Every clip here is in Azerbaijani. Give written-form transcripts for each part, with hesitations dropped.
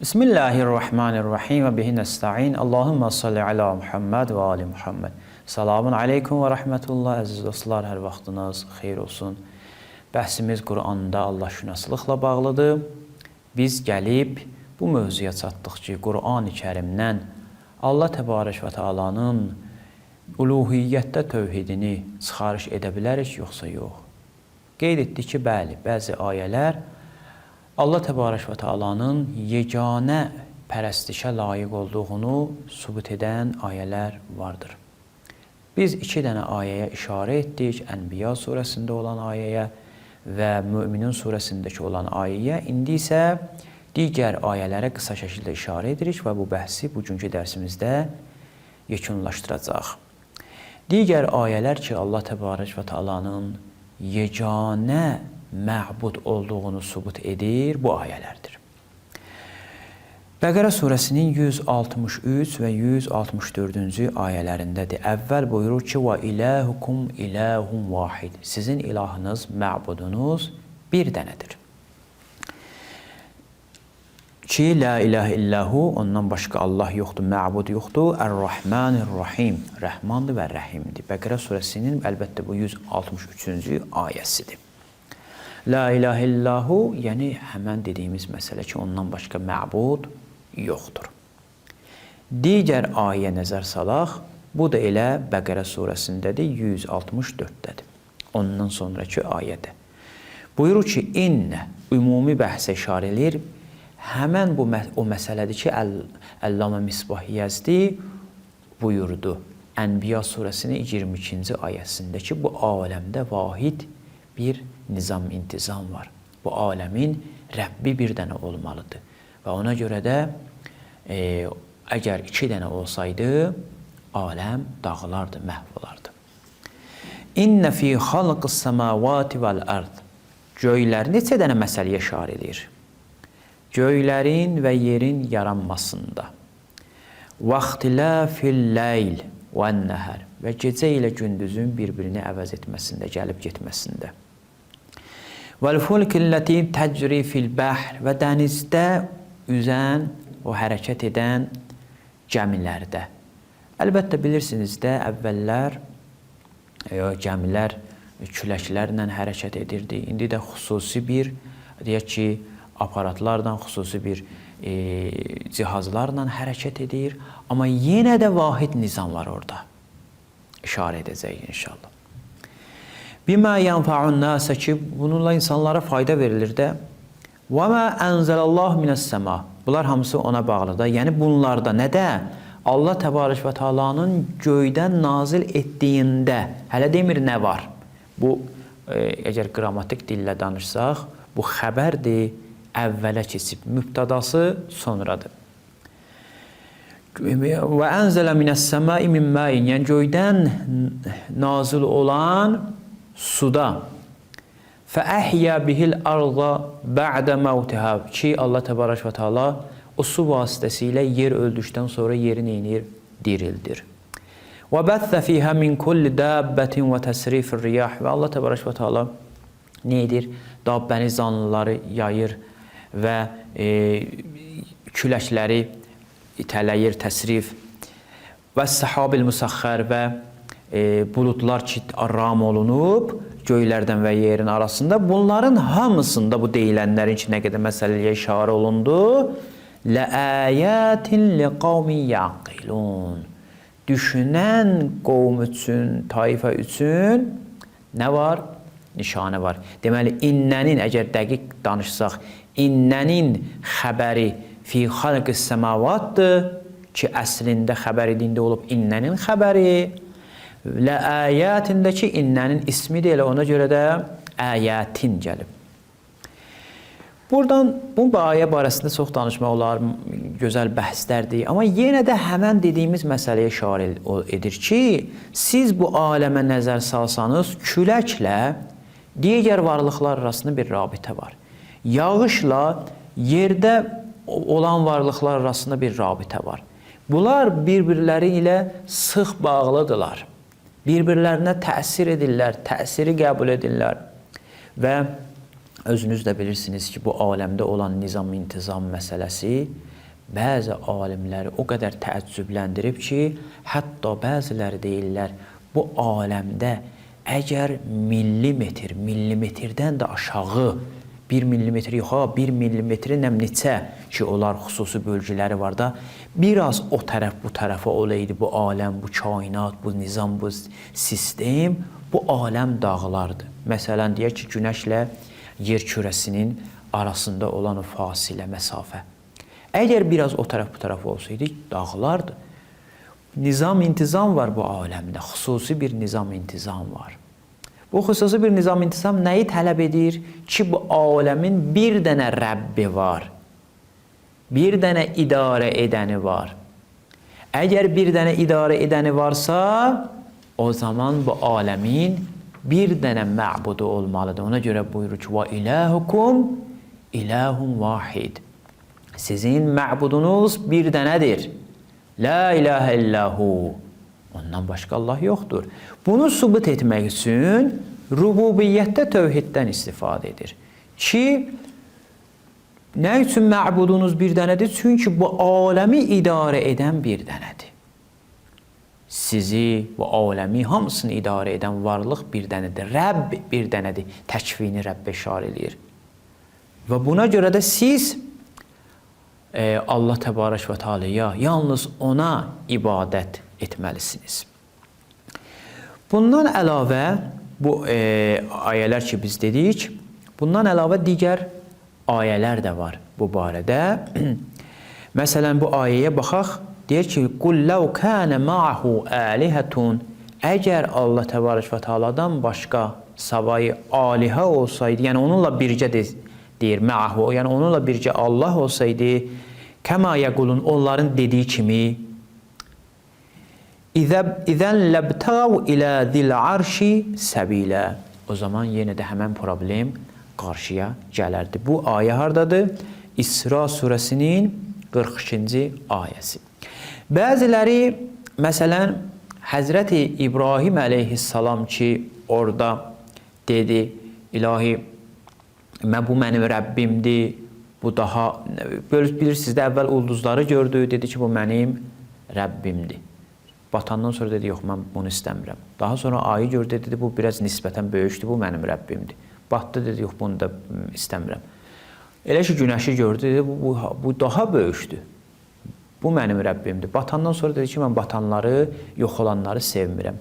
Bismillahirrahmanirrahim və bihi nəsta'in. Allahümmə salli əla Muhammed və ali Muhammed. Salamun aleykum və rəhmətullah. Əziz dostlar, hər vaxtınız xeyir olsun. Bəhsimiz Quranda Allahşünaslıqla bağlıdır. Biz gəlib bu mövzuya çatdıq ki, Qur'an-ı Kərimdən Allah Təbarək və Teala'nın uluhiyyətdə tövhidini çıxarış edə bilərik yoxsa yox? Qeyd etdik ki, bəli, bəzi ayələr Allah Təbarək və Teala'nın yeganə pərəstişə layiq olduğunu sübut edən ayələr vardır. Biz iki dənə ayəyə işarə etdik. Ənbiya surəsində olan ayəyə və Möminin surəsindəki olan ayəyə. İndi isə digər ayələrə qısa şəkildə işarə edirik və bu bəhsi bugünkü dərsimizdə yekunlaşdıracaq. Digər ayələr ki, Allah Təbarək və Teala'nın yeganə məbud olduğunu sübut edir, bu ayələrdir. Bəqərə surəsinin 163 və 164-cü ayələrindədir. Əvvəl buyurur ki, "Və ilahukum ilahun vahid." Sizin ilahınız, məbudunuz bir dənədir. Ki, la ilahe illahu, ondan başqa Allah yoxdur, məbud yoxdur. Ər-Rahmanir-Rahim, Rəhmandır və Rəhimdir. Bəqərə surəsinin əlbəttə bu 163-cü ayəsidir. La ilahe illahu, yəni həmən dediyimiz məsələ ki, ondan başqa məbud yoxdur. Digər ayə nəzər salaq, bu da elə Bəqərə surəsindədir, 164-dədir. Ondan sonraki ayədə. Buyurur ki, innə ümumi bəhsə işarə eləyir. Həmən bu o məsələdir ki, Əllamə Misbah Yəzdi buyurdu. Ənbiya surəsinin 22-ci ayəsində ki, bu aləmdə vahid bir nizam, intizam var. Bu aləmin Rəbbi bir dənə olmalıdır. Və ona görə də əgər iki dənə olsaydı, aləm dağılardı, məhv olardı. İnnə fi xalqis səmavati vəl ərd. Göylər neçə dənə məsələyə işarə edir? Göylərin və yerin yaranmasında. Vaxtilafil leyl və nəhər və gecə ilə gündüzün bir-birini əvəz etməsində, gəlib getməsində. Vəl-fulkilləti təcri fil bəhr və dənizdə üzən, o hərəkət edən gəmilərdə. Əlbəttə bilirsiniz də, əvvəllər gəmilər küləklərlə hərəkət edirdi. İndi də xüsusi bir, deyək ki, aparatlarla, xüsusi bir cihazlarla hərəkət edir. Amma yenə də vahid nizam var orada. İşarə edəcək inşallah. Bima yanfa'un nasa ki, bununla insanlara fayda verilir də. Və ma enzelallahu mine's-sema. Bunlar hamısı ona bağlıdır. Yəni bunlarda nə də Allah Təbarək və Teala'nın göydən nazil etdiyində, hələ demir nə var. Bu əgər qrammatik dillə danışsaq, bu xəbərdir, əvvələ keçib, mübtədası sonradır. Və ənzələ minəs-səmai min ma'in, yəni göydən nazil olan suda. Fəəhya bihil arda ba'də mevtiha ki, Allah Təbarək və Teala o su vasitəsilə yer öldükdən sonra yeri neynir? Dirildir. Və bəthə fiyhə min kulli dabbətin və təsrifir riyah və Allah Təbarək və Teala nə edir? Dabbəni canlıları yayır və küləkləri itələyir, təsrif və səhabil müsaxxər və buludlar ki, ram olunub göylərdən və yerin arasında. Bunların hamısında bu deyilənlərin ki, nə qədər məsələyə işarə olundu. Ləəyətin liqavmin yaqilun. Düşünən qovm üçün, tayfa üçün nə var? Nişanə var. Deməli, innənin, əgər dəqiq danışsaq, innənin xəbəri fi xalqis səmavatdır ki, əslində xəbəri dində olub innənin xəbəri. Ləəyətindəki innənin ismidir, elə ona görə də əyətin gəlib. Buradan bu ayə barəsində çox danışmaq olar, gözəl bəhslərdir. Amma yenə də həmən dediyimiz məsələyə işarə edir ki, siz bu aləmə nəzər salsanız, küləklə digər varlıqlar arasında bir rabitə var. Yağışla yerdə olan varlıqlar arasında bir rabitə var. Bunlar bir-birləri ilə sıx bağlıdırlar. Bir-birlərinə təsir edirlər, təsiri qəbul edirlər. Və özünüz də bilirsiniz ki, bu aləmdə olan nizam-intizam məsələsi bəzi alimləri o qədər təəccübləndirib ki, hətta bəziləri deyirlər, bu aləmdə əgər millimetr, millimetrdən də aşağı, 1 millimetr yox, ha, 1 millimetrin neçə ki, onlar xüsusi bölgüləri var da, biraz o tərəf bu tərəfə olaydı bu aləm, bu kainat, bu nizam, bu sistem, bu aləm dağılardı. Məsələn, deyək ki, günəşlə yer kürəsinin arasında olan o fasilə, məsafə. Əgər biraz o tərəf bu tərəf olsaydı, dağılardı. Nizam, intizam var bu aləmdə. Xüsusi bir nizam, intizam var. Bu xüsusi bir nizam, intizam nəyi tələb edir? Ki, bu aləmin bir dənə Rəbbi var. Bir dənə idarə edəni var. Əgər bir dənə idarə edəni varsa, o zaman bu aləmin bir dənə məbudu olmalıdır. Ona görə buyurur ki, və ilahukum ilahun vahid. Sizin məbudunuz bir dənədir. La ilahə illahu. Ondan başqa Allah yoxdur. Bunu sübut etmək üçün rububiyyətdə tövhiddən istifadə edir. Ki, nə üçün məbudunuz bir dənədir? Çünki bu aləmi idarə edən bir dənədir. Sizi, bu aləmi hamısını idarə edən varlıq bir dənədir. Rəbb bir dənədir. Təkvini Rəbbə işarə eləyir. Və buna görə də siz Allah Təbarək və Teala'ya yalnız ona ibadət etməlisiniz. Bundan əlavə bu ayələr ki biz dedik, bundan əlavə digər ayələr də var bu barədə. Məsələn bu ayəyə baxaq, deyir ki: "Qul law kana ma'ahu alihatun" Əgər Allah Təbarək və Teala'dan başqa savayı alihə olsaydı, yəni onunla birgə deyir ma'ahu, yəni onunla birgə Allah olsaydı, kəma yəqulun, onların dediyi kimi, İzən ləbtəğəv ilə zil arşi səbilə. O zaman yenə də həmən problem qarşıya gələrdi. Bu ayə hardadır? İsra surəsinin 42-ci ayəsi. Bəziləri, məsələn, Həzrəti İbrahim əleyhissalam ki, orada dedi, ilahi, bu mənim Rəbbimdir, bu daha, bilirsiniz də, əvvəl ulduzları gördü, dedi ki, bu mənim Rəbbimdir. Batandan sonra dedi, yox, mən bunu istəmirəm. Daha sonra ayı gördü, dedi, bu biraz nisbətən böyükdür, bu mənim Rəbbimdir. Batdı, dedi, yox, bunu da istəmirəm. Elə ki, günəşi gördü, dedi, bu daha böyükdür. Bu mənim Rəbbimdir. Batandan sonra dedi ki, mən batanları, yox olanları sevmirəm.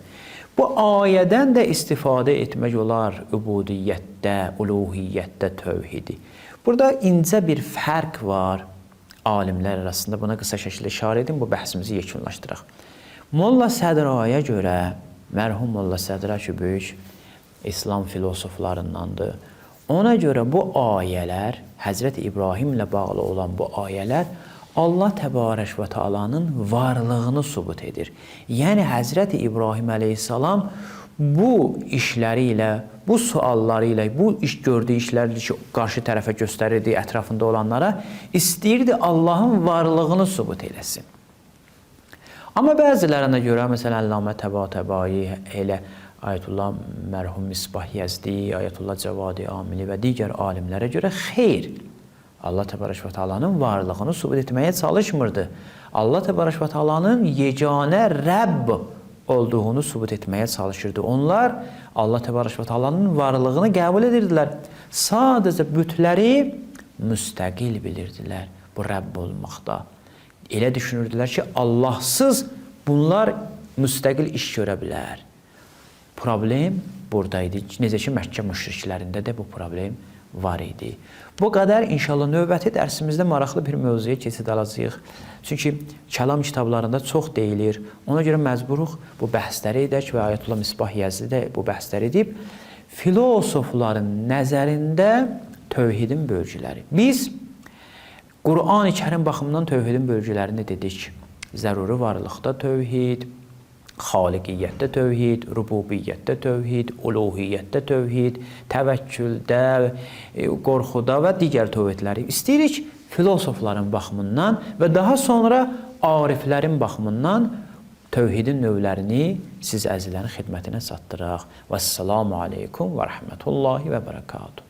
Bu ayədən də istifadə etmək olar übudiyyətdə, uluhiyyətdə tövhidi. Burada incə bir fərq var alimlər arasında. Buna qısa şəkildə işarə edim, bu bəhsimizi yekunlaşdıraq. Molla Sədraya görə, mərhum Molla Sədra ki, böyük İslam filosoflarındandır. Ona görə bu ayələr, Həzrəti İbrahimlə bağlı olan bu ayələr Allah Təbarək və Teala'nın varlığını sübut edir. Yəni Həzrəti İbrahim əleyhissalam bu işləri ilə, bu sualları ilə, bu iş gördüyü işləri ki, qarşı tərəfə göstərirdi ətrafında olanlara, istəyirdi Allahın varlığını sübut eləsin. Amma bəzilərinə görə, məsələn, Əllamə Təbatəbai, elə Ayətullah mərhum Misbah Yəzdi, Ayətullah Cavadi Amili və digər alimlərə görə xeyr, Allah Təbarək və Teala'nın varlığını sübut etməyə çalışmırdı. Allah Təbarək və Teala'nın yeganə Rəbb olduğunu sübut etməyə çalışırdı. Onlar Allah Təbarək və Teala'nın varlığını qəbul edirdilər. Sadəcə bütləri müstəqil bilirdilər bu Rəbb olmaqda. Elə düşünürdülər ki, Allahsız bunlar müstəqil iş görə bilər. Problem buradaydı. Necə ki, Məkkə müşriklərində də bu problem var idi. Bu qədər inşallah növbəti dərsimizdə maraqlı bir mövzuya keçid alacağıq. Çünki kəlam kitablarında çox deyilir. Ona görə məcburuq bu bəhsləri edək və Ayətullah Misbah Yəzdi də bu bəhsləri edib. Filosofların nəzərində tövhidin bölgüləri. Biz Qur'an-ı Kərim baxımından tövhidin bölgülərini dedik. Zəruri varlıqda tövhid, xaliqiyyətdə tövhid, rububiyyətdə tövhid, uluhiyyətdə tövhid, təvəkküldə, qorxuda və digər tövhidləri. İstəyirik filosofların baxımından və daha sonra ariflərin baxımından tövhidin növlərini siz əzizlərin xidmətinə çatdıraq. Vəssalamu aleykum və rəhmətullahi və bərəkatuhu.